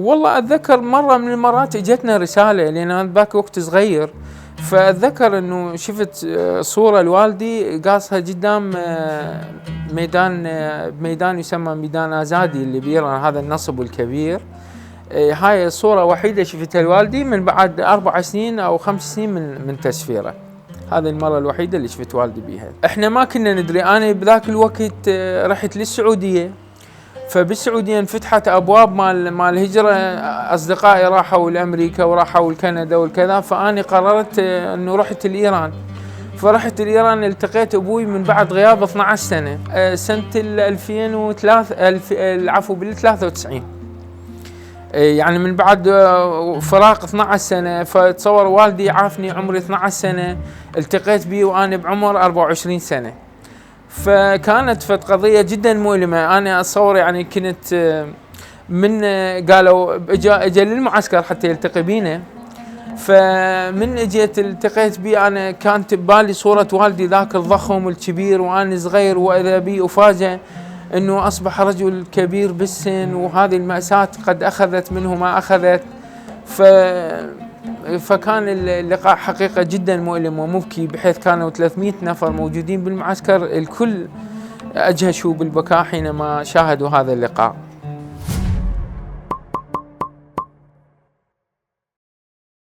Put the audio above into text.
والله اتذكر مره من المرات اجتنا رساله، لان انا ذاك وقت صغير، فاتذكر انه شفت صوره لوالدي قاصها قدام ميدان يسمى ميدان ازادي اللي بإيران، هذا النصب الكبير. هاي الصوره وحيده شفتها لوالدي من بعد 4 سنين او 5 سنين من تسفيره. هذه المرة الوحيدة اللي شفت والدي بيها. احنا ما كنا ندري، انا بذاك الوقت رحت للسعودية، فبالسعودية انفتحت ابواب مال الهجرة، اصدقائي راحوا لامريكا وراحوا لكندا والكذا، فاني قررت انه رحت لايران. فرحت لايران، التقيت ابوي من بعد غياب 12 سنة، سنة 2003 العفو بال 93، يعني من بعد فراق 12 سنة. فتصور والدي عافني عمري 12 سنة، التقيت بيه وأنا بعمر 24 سنة. فكانت قضية جدا مؤلمة. أنا أتصور يعني كنت من قالوا اجى للمعسكر حتى يلتقي بينا، فمن اجيت التقيت بيه أنا كانت ببالي صورة والدي ذاك الضخم الكبير وأنا صغير، وإذا بي أفاجأ انه اصبح رجل كبير بالسن، وهذه المأساة قد اخذت منه ما اخذت. فكان اللقاء حقيقة جدا مؤلم ومبكي، بحيث كانوا 300 نفر موجودين بالمعسكر، الكل اجهشوا بالبكاء حينما شاهدوا هذا اللقاء.